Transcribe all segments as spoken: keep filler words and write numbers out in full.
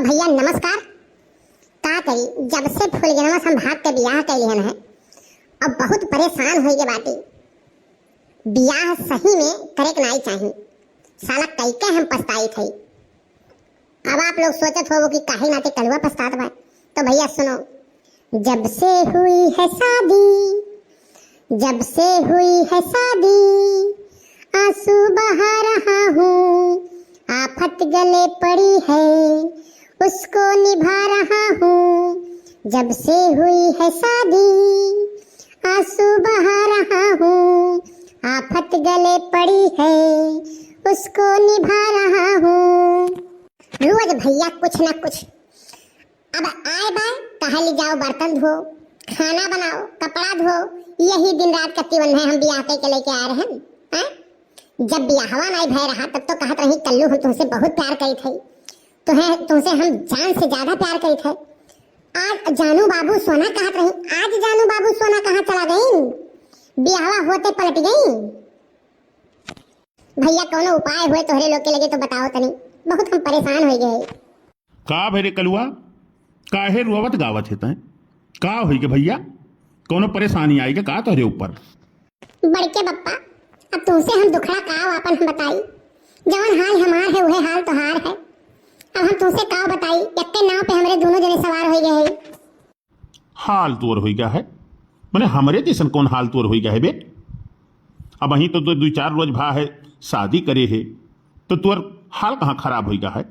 भइया नमस्कार। का करी, जब से फुलगेनवा से हम भाग के बियाह कइ लिहन है, अब बहुत परेशान होइ के बाटी। बियाह सही में करे के नाई चाही, साला कइ के हम पछताइत हई। अब आप लोग सोचत होबो कि काहे नाते कलुआ पछतात बा, तो भइया सुनो, जब से हुई है शादी, जब से हुई है शादी, आंसू बहा रहा हूँ, आफत गले पड़ी है, उसको निभा रहा हूँ। जब से हुई है शादी, आंसू बहा रहा हूँ, आफत गले पड़ी है, उसको निभा रहा हूँ। रोज भइया कुछ ना कुछ। अब आए बा, कहा ले जाओ बर्तन धो, खाना बनाओ, कपड़ा धो, यही दिन रात कत्ती वन है हम बियाह कइ के लेके आए रहन, हैं? जब बियाहवा नाई भय रहा तब तो कहत रही, "कल्लू हम तुमसे बहुत प्यार करी थे, तुहे तुमसे हम जान से ज्यादा प्यार करी थे।" आज जानू बाबू सोना कहत रही, आज जानू बाबू सोना कहाँ चला गई? बियाहवा होते पलट गई। भइया कौनो उपाय होए तोहरे लोग के लगे तो बताओ तनी, बहुत हम परेशान होइ गए। का भे रे कलुआ, काहे रोवत गावत है तैं? का होई गे भइया? कौनो परेशानी आई गे का तोहरे ऊपर? बड़के बप्पा, अब तुमसे हम दुखड़ा का आपन हम बताई? जवन हाल हमार है, उहे हाल तोहार है। अब हम तुमसे का बताई? यक्के नाव पे हमरे दोनों जने सवार होई गए हैं। हाल तोर होई गा है? मने हमरे जैसन कौन हाल तोर होई गा है बे? अबहीं तो दो, दो चार रोज भा है, शादी करे है, तो तोर हाल कहाँ खराब होई गा है?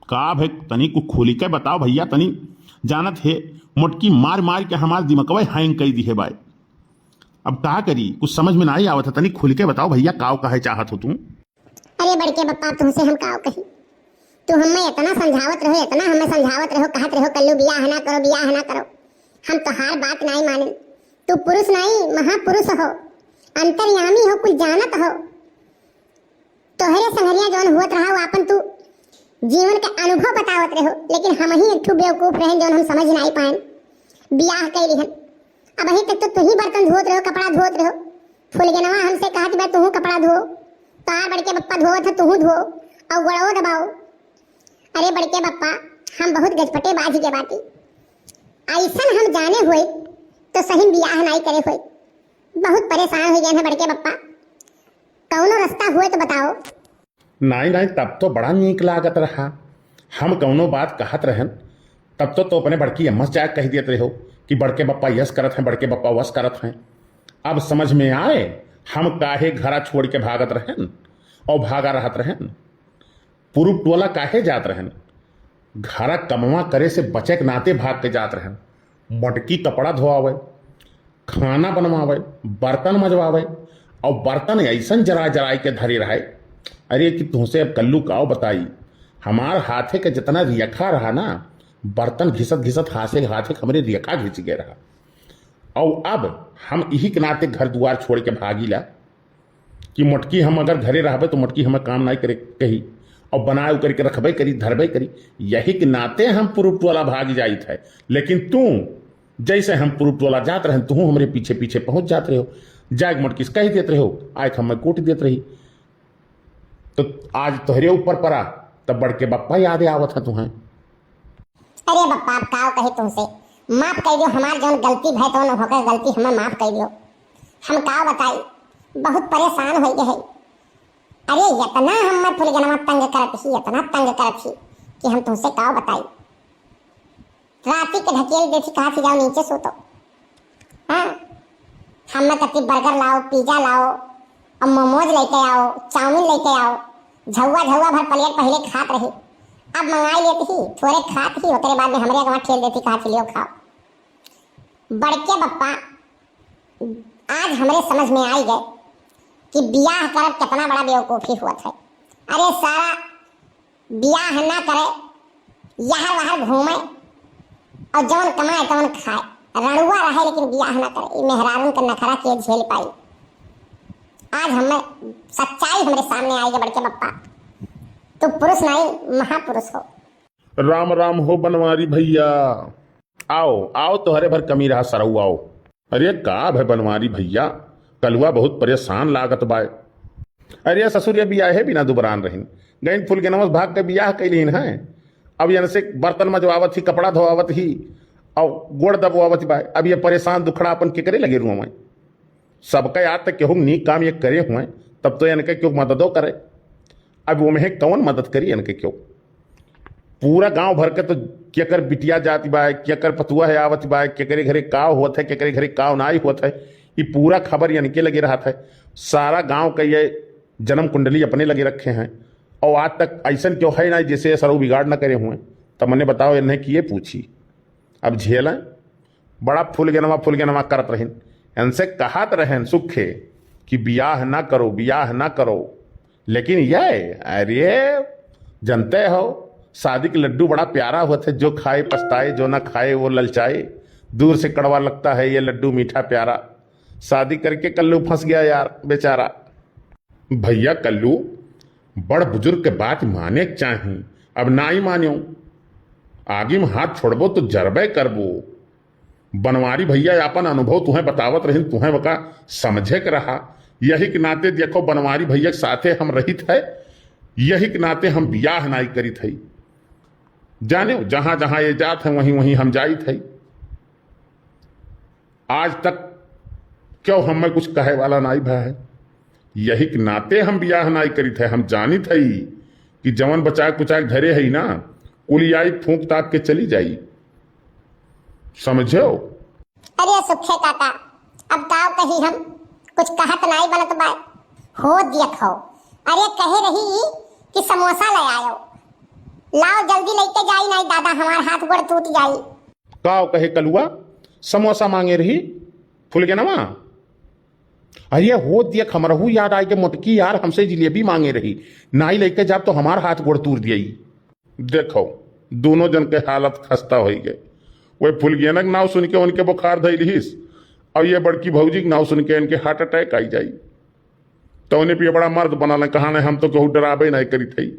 का भे, तनी कुछ खोली के बताओ भइया, तनी जानत है, मोटकी मार मार के हमार दिमकवा hang कई दी है बाय। अब का करी, कुछ समझ में नाई आवत है, तनी खुल के बताओ भइया, काव कहे चाहत हो तू? अरे बड़के बप्पा, तुमसे हम काव कही, तू हमें इतना समझावत रहो, इतना हमें समझावत रहो, कहत रहो, "कल्लू बियाह ना करो, बियाह ना करो।" हम तोहार बात नाई माने। तू पुरुष नाई, महापुरुष हो, अंतर्यामी हो, कुछ जानत हो। तोहरे संगरिया जौन होत रहा, वो आपन तू जीवन के अनुभव बतावत रहो, लेकिन हम ही एक ठो बेवकूफ रहन, जौन हम समझ नाई पाएन। बियाह कई लिहन, अबहीं तक तो तू ही बर्तन धोत रहो, कपड़ा धोत रहो। फुलगेनवा हमसे कहत बा, "तू कपड़ा धो, तार बड़के बप्पा धोवत है, तू धो, और गोड़वो दबाओ।" अरे बड़के बप्पा, हम बहुत गजपटे बाज के बाटी। ऐसन हम जाने होई तो सही बियाह नाई करे होई। बहुत परेशान हो गए हैं बड़के बप्पा, कौनो रास्ता होए तो बताओ। नाई, नाई, तब तो बड़ा नीक लागत रहा। हम कौनो बात कहत रहन, तब तो, तो अपने बड़की अम्मा से जाके कह देत रहो कि बड़के बप्पा यस करत हैं, बड़के बप्पा वस करत हैं। अब समझ में आए, हम काहे घरा छोड़ के भागत रहन और भागा रहत रहन। पुरुब टोला काहे जात रहन? घरा कमवा करे से बचे के नाते भाग के जात रहन। मोटकी कपड़ा धोआवे, खाना बनवावे, बर्तन मजवावे, और बर्तन ऐसन जरा जराई के धरे रहे। अरे कि तुमसे अब कल्लू काव बताई, हमार हाथे के जितना रियखा रहा ना, बर्तन घिसत घिसत हाथे हाथे हमरे रियखा घिस गए रहा। और अब हम यही के नाते घर दुआर छोड़ के भागीला कि मोटकी हम अगर घरे रहबे तो मोटकी हमें काम नाई करे कही, और बनाए करके रखबे करी, धरबे करी। यही के नाते हम पुरुब टोला भाग जाइत है। लेकिन तू, जैसे हम पुरुब टोला जात रहन, तू हमरे पीछे पीछे पहुंच जात रहो, जाए मोटकी से कह देत रहो, आए हमें कूट देत रही। तो आज तोहरे ऊपर पड़ा, तब बड़के बप्पा याद आवत है तुम्हें। अरे बप्पा, अब काव कही तुमसे, माफ कइ दियो, हमार जौन गलती भय तौन होकर गलती हमें माफ कइ दियो। हम काव बताई, बहुत परेशान होइ गए है। अरे इतना हमें फुलगेनवा तंग करत ही, इतना तंग करत ही कि हम तुमसे काव बताई। राती के ढकेल देती, कहा थी जाओ नीचे सो तो। हाँ, हमें कति बर्गर लाओ, पिज्जा लाओ, अब मोमोज लेके आओ, चाउमीन लेके आओ। झौआ झौआ भर प्लेट पहिले खात रही, अब मंगाई लेती ही, थोड़े खात ही, ओकरे बाद में हमरे अगवा ठेल देती, कहा थी लियो खाओ। बड़के बप्पा, आज हमरे समझ में आई गए कि बियाह करब कितना बड़ा बेवकूफी हुआ था। अरे सारा बियाह ना करे, यहर वहर घूमे और जौन कमाए तौन खाए, रड़ुआ रहे लेकिन बियाह ना करे। ई मेहरारून के नखरा के झेल पाई? आज हमें सच्चाई हमरे सामने आई है बड़के बप्पा, तू पुरुष नहीं महापुरुष हो। राम राम हो बनवारी भैया, आओ आओ, तोहरे भर कमी रहा सरऊ, आओ। अरे का भय बनवारी भैया, कलुआ बहुत परेशान लागत बाय। अरे ससुर, ये बियाहे बिना दुबरान रहिन, गइन फुलगेनवा से भाग के बियाह कैलिन है। अब यनसे बर्तन मजवावत ही, कपड़ा धोवावत ही, अउर गोड़ दबवावत ही बाय। अब ये परेशान दुखड़ा अपन केकरे लगे रोवैं? सबका याद तक केहू नीक काम ये करे हुए, तब तो यनके केहू मददो करे। अब ओम्हे कौन मदद करी यनके केहू? पूरा गांव भर के तो केकर बिटिया जाति बाय, केकर पतुआ है आवत बाय, केकरे घरे का होत है, केकरे घरे का नाई होत है, ये पूरा खबर यनके लगे रहत है। सारा गांव का ये जन्म कुंडली अपने लगे रखे हैं, अउर आज तक ऐसन केहू है ना जैसे ये सरऊ बिगाड़ न करे हुए। तब मने बताओ, इन्हें किए पूछी? अब झेलें। बड़ा फुलगेनवा फुलगेनवा करत रहिन। इनसे कहत रहेन सुखे कि बियाह ना करो, बियाह ना करो। लेकिन ये, अरे, जानते हो, शादी के लड्डू बड़ा प्यारा होत है, जो खाए पछताए, जो ना खाए वो ललचाए। दूर से कड़वा लगता है ये लड्डू मीठा प्यारा। शादी करके कल्लू फंस गया यार बेचारा। भैया कल्लू, बड़ बुजुर्ग के बात माने के चाही, अब नाई मान्यो, आगी में हाथ छोड़बो तो जरबे करबो। बनवारी भैया आपन अनुभव तुहें बतावत रहिन, तुहें वका समझे के रहा। यही के नाते देखो बनवारी भैया के साथे हम रहित है, यही के नाते हम बियाह नाई करित है। जाने जहाँ जहाँ ये जात है वहीं वहीं हम जाइत है। आज तक क्यों हमें कुछ कहे वाला नाई भा है, यही के नाते हम बियाह नाई करित है। हम जानित है कि जवन बचाए कुचाए धरे है ना, कुलियाई फूंक ताप के चली जाई, समझो। अरे सुखे काका, अब काव कही हम, कुछ कहत नाई बनत बाय। हो दियत हो, अरे कहे रही कि समोसा ले आयो, लाओ जल्दी लेके जाई, नाई दादा हमार हाथ गोड़ टूट जाई। काव कहे कलुआ, समोसा मांगे रही फुलगेनवा? अरे हो दियत, हमरहू याद आए के मोटकी यार हमसे जिलेबी मांगे रही, नाई लेके जाब तो हमार हाथ गोड़ तूर दियई। देखो, दोनों जन के हालत खस्ता होई गए। वह फुलगेना के नाव सुन के उनके बुखार धइल हिस, और ये बड़की भौजी के नाव सुन के इनके हार्ट अटैक आई जाई। तो उन्हें पे बड़ा मर्द बना लें, कहा नहीं हम तो कहूँ डराबे नहीं करी थी।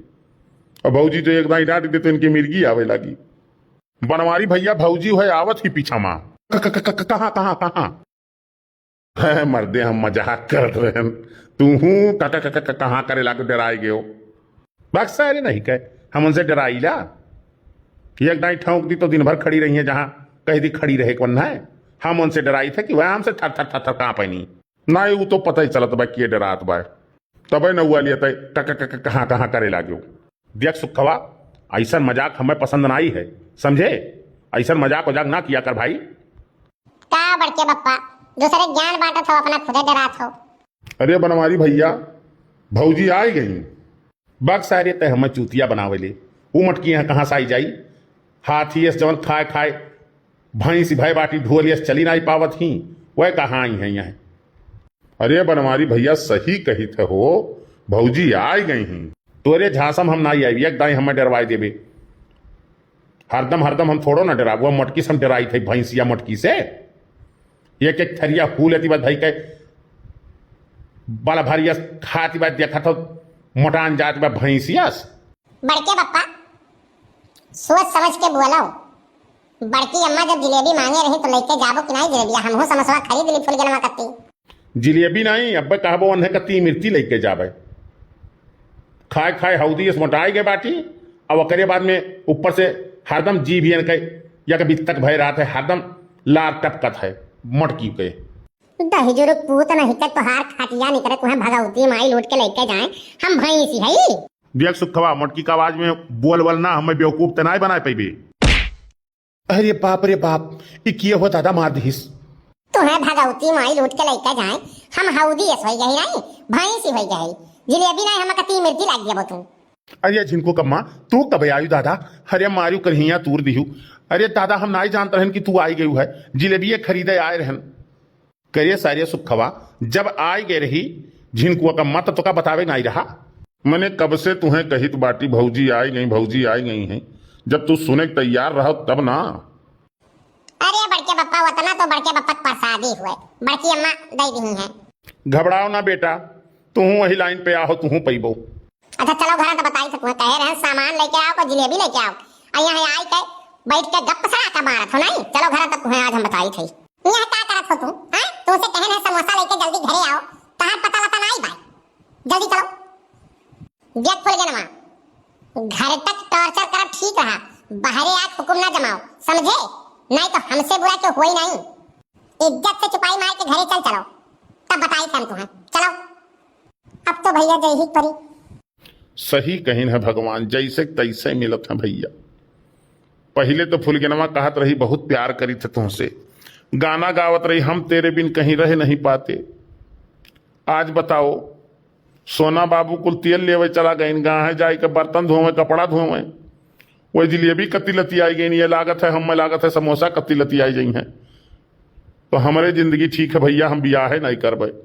और भौजी जो एक दाई डांट दे तो इनकी मिर्गी आवे लागी। बनवारी भैया भौजी है आवत ही पीछा माँ। क-, क-, क-, क-, कहाँ, कहाँ, कहाँ? है मर्दे, हम मजाक करत रहन, तू हूँ क-, क-, क-, क-, कहाँ करे लागे डराए गयो। बात सारे नहीं कहे, हम उनसे डराईला कि एक दाई ठोंक दी तो दिन भर खड़ी रही है, जहाँ कह दी खड़ी रहे कौन है। हम उनसे डराई थे कि वह हमसे थर थर थर थर कांपे नहीं। ना, वो तो पता ही चलत बा कि ये डरात बा। तबे न हुआ लिया तय क-, क-, क-, क-, कहाँ, कहाँ करे लाग्यो। देख सुखवा, ऐसन मजाक हमें पसंद नाई है, समझे? ऐसन मजाक वजाक ना किया कर भाई। का बड़के बप्पा, दूसरे ज्ञान बांटत हो, अपना खुदे डरात हो। अरे बनवारी भैया, भौजी आई गई। बक सारे तय हमें चूतिया बनावे ले। ऊ मटकी यहाँ कहाँ से आई जाई? हाथी यस जवन खाए खाए भैंस भय बाटी ढोल यस चली नाई पावत ही, वह कहाँ आई हैं यहाँ? अरे बनवारी भैया सही कहित हो, भौजी आई गई ही। तोरे झांसम हम नाई आई, एक दाई हमें डरवाई देबे। हरदम हरदम हम थोड़ो ना डराबो, हम मटकी से हम डराई थे, भैंसिया मटकी से। एक एक थरिया फूल एती बात भाई के बल भरियस खाती बात देखा तो मोटान जात बा भैंसियस। बड़के बप्पा, सोच समझ के बोलो। बड़की अम्मा जब जिलेबी मांगे रही तो लेके जाबो कि नहीं जिलेबिया? हमहू समोसवा खरीद ली फुलगेनवा कत्ती। जिलेबी नहीं, अब्बे कहबो उन्हें कत्ती मिर्ची लेके जाबे। खाए खाए हौदी इस मोटाई गए बाटी। अब ओकरे बाद में ऊपर से हरदम जीभ यन के या के बित्तक भय रहत है, हरदम लार टपकत है मोटकी के। दहिजुरुक पूत नहीं के तोहार खटिया निकरे, तुहें भगवती माई लूट के लेके जाए, हम भैंसी हई। देख सुखवा, मोटकी का आवाज में बोल बोल ना, हमें बेवकूफ त नाय बनाए पैबे। अरे बाप रे बाप, ई किए हो दादा मार दिहिस। तुहें भगवती माई लूट के लेके जाए, हम हौदी अस होई गई नहीं, भैंसी होई गई। जिलेबी नहीं, हम कती मिर्ची लाग गया तू। अरे झिनको कम्मा, तू कब आयु दादा? अरे मारू करहिया तूर दिहू। अरे दादा, हम नाई जानत रहन कि तू आई गयू है, जिलेबिये खरीदे आए रहन। करे सारे सुखवा, जब आई गए रही झिनकुआ का मत तो का बतावे नाई रहा। मने कब से तुहें कहित बाटी भौजी आई गई, भौजी आई गई हैं, जब तू सुने के तैयार रहो तब ना। अरे बड़के बप्पा, उतना तो बड़के बप्पा के प्रसादी हुए, बड़की अम्मा दे दी हैं। घबराओ ना बेटा, तू वही लाइन पे आहो, तू पैबो। अच्छा चलो घर तो बताई थे, कहे रहे सामान लेके आओ, को जिलेबी लेके आओ, और यहाँ आई के बैठ के गप सड़ा के मारत हो नहीं। चलो घर तक तुम्हें आज हम बताई थे। यहाँ का करत हो तू? हाँ, तुमसे कहे रहे समोसा लेके जल्दी घरे आओ, तहार पता लता नहीं बाय। जल्दी चलो। देख फुलगेनवा, घर तक टॉर्चर करब ठीक रहा, बहरे आके हुकुम ना जमाओ, समझे? नाहीं तो हमसे बुरा क्यों होई नाहीं। इज्जत से चुपाई मार के घरे चल चलो, तब बताई थे हम तुम्हें। चलो, अब तो भइया जय ही परी। सही कहिन है भगवान, जैसे तैसे मिलत है भइया। पहिले तो फुलगेनवा कहत रही, "बहुत प्यार करी थे तुमसे।" गाना गावत रही, "हम तेरे बिन कहीं रह नहीं पाते।" आज बताओ, सोना बाबू कुल तेल लेवे चला गइन, गाँव है जाए के बर्तन धोवे, कपड़ा धोवे। वही जिलेबी कत्ती लतियाई गइन, ये लागत है, हमें लागत है समोसा कत्ती लतियाई जइहैं। तो हमरे जिंदगी ठीक है भइया, हम बियाहे नहीं करबे।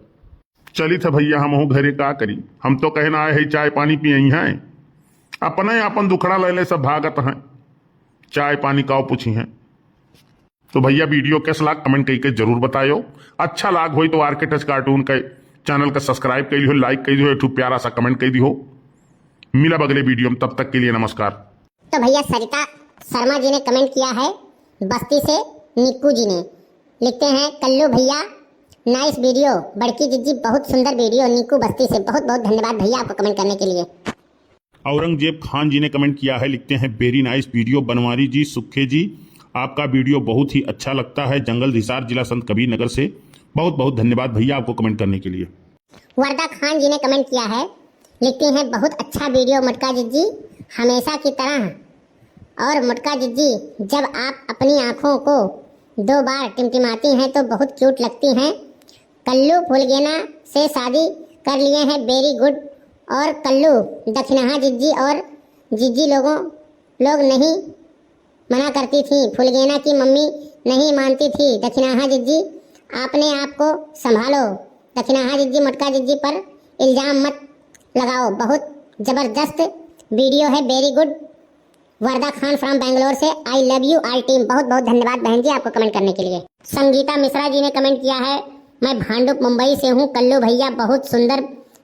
चलित है भइया, हमहू घरे का करी, हम तो कहना आए है चाय पानी पियइहैं, अपने आपन दुखड़ा ले ले सब भागत हैं, चाय पानी काव पूछिहैं। तो भइया video कैस लाग comment कई के जरूर बतायो, अच्छा लाग होई तो आर के टच cartoon के channel का subscribe कई लिहो, like कई दिहो, एक ठो प्यारा सा comment कई दिहो। मिलब अगले video में, तब तक के लिए नमस्कार। तो भइया सरिता शर्मा जी ने comment किया है बस्ती से, निक्कू जी ने लिखते हैं, "कल्लू भइया nice video, बड़की जिज्जी बहुत सुंदर video, निक्कू बस्ती से।" बहुत बहुत धन्यवाद भइया आपको comment करने के लिए। औरंगजेब खान जी ने comment किया है, लिखते हैं, "Very nice video बनवारी जी, सुखे जी, आपका video बहुत ही अच्छा लगता है, जंगल हिसार, जिला संत कबीर नगर से।" बहुत बहुत धन्यवाद भइया आपको comment करने के लिए। वर्दा खान जी ने comment किया है, लिखती हैं, "बहुत अच्छा video मोटका जिज्जी, हमेशा की तरह। और मोटका जिज्जी, जब आप अपनी आँखों को दो बार टिमटिमाती हैं तो बहुत cute लगती हैं। कल्लू फुलगेना से शादी कर लिए हैं, very good। और कल्लू दखिनाहा जिज्जी और जिज्जी लोगों, लोग नहीं मना करती थी, फुलगेना की मम्मी नहीं मानती थी। दखिनाहा जिज्जी, आपने आप को संभालो। दखिनाहा जिज्जी मोटका जिज्जी पर इल्जाम मत लगाओ।" बहुत जबरदस्त video है, very good। वर्दा खान from बैंगलोर से, I love you all team। बहुत बहुत धन्यवाद बहन जी आपको comment करने के लिए। संगीता मिश्रा जी ने comment किया है, "मैं भांडुप मुंबई से हूँ, कल्लू भइया बहुत सुंदर,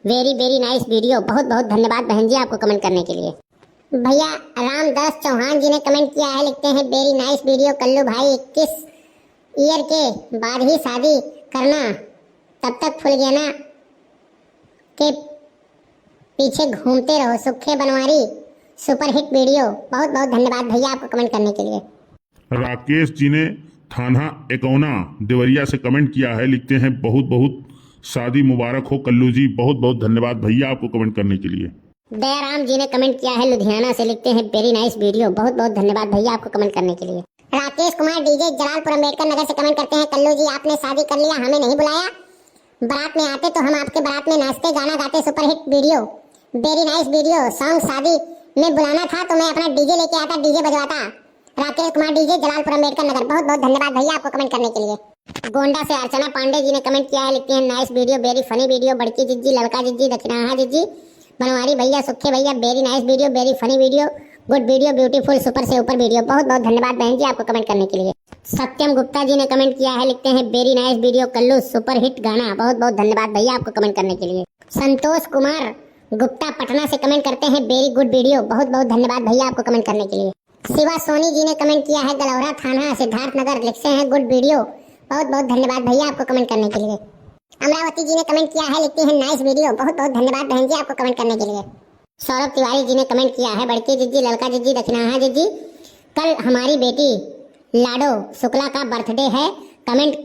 very very nice video।" बहुत बहुत धन्यवाद बहन जी आपको comment करने के लिए। भइया रामदास चौहान जी ने comment किया है, लिखते हैं, "Very nice video कल्लू भाई, इक्कीस year के बाद ही शादी करना, तब तक फुलगेना के पीछे घूमते रहो, सुखे बनवारी superhit video।" बहुत बहुत धन्यवाद भइया आपको comment करने के लिए। राकेश जी ने थाना एकौना देवरिया से comment किया है, लिखते हैं, "बहुत बहुत शादी मुबारक हो कल्लू जी।" बहुत बहुत धन्यवाद भइया आपको comment करने के लिए। दयाराम जी ने comment किया है लुधियाना से, लिखते हैं, "Very nice video।" बहुत बहुत धन्यवाद भइया आपको comment करने के लिए। राकेश कुमार डीजे जलालपुर अंबेडकर नगर से comment करते हैं, "कल्लू जी आपने शादी कर लिया, हमें नहीं बुलाया, बारात में आते तो हम आपके बारात में नाचते, गाना गाते, superhit video, very nice video, song शादी में बुलाना था तो मैं अपना डीजे लेके आता, डीजे बजवाता।" राकेश कुमार डीजे जलालपुर अंबेडकर नगर, बहुत बहुत धन्यवाद भइया आपको comment करने के लिए। गोंडा से अर्चना पांडे जी ने comment किया है, लिखती हैं, "Nice video, very funny video, बड़की जिज्जी, ललका जिज्जी, दखिनाहा जिज्जी, बनवारी भइया, सुखे भइया, very nice video, very funny video, good video, beautiful, super से ऊपर video।" बहुत बहुत धन्यवाद बहन जी आपको comment करने के लिए। सत्यम गुप्ता जी ने comment किया है, लिखते हैं, "Very nice video कल्लू, superhit गाना।" बहुत बहुत धन्यवाद भइया आपको comment करने के लिए। संतोष कुमार गुप्ता पटना से comment करते हैं, "Very good video।" बहुत बहुत धन्यवाद भइया आपको comment करने के लिए। शिवा सोनी जी ने comment किया है, गलौरा थाना सिद्धार्थनगर, लिखते हैं, "Good video।" बहुत बहुत धन्यवाद भइया आपको comment करने के लिए। अमरावती जी ने comment किया है, लिखती हैं, "Nice video।" बहुत बहुत धन्यवाद बहन जी आपको comment करने के लिए। सौरभ तिवारी जी ने comment किया है, "बड़की जिज्जी, ललका जिज्जी, दखिनाहा जिज्जी, कल हमारी बेटी लाडो शुक्ला का birthday है, comment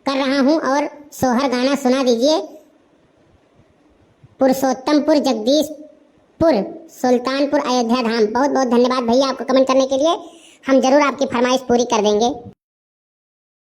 कर रहा हूँ और सोहर गाना सुना दीजिए।" पुरुषोत्तमपुर, जगदीशपुर, सुल्तानपुर, अयोध्या धाम। बहुत बहुत धन्यवाद भइया आपको comment करने के लिए, हम जरूर आपकी फरमाइश पूरी कर देंगे।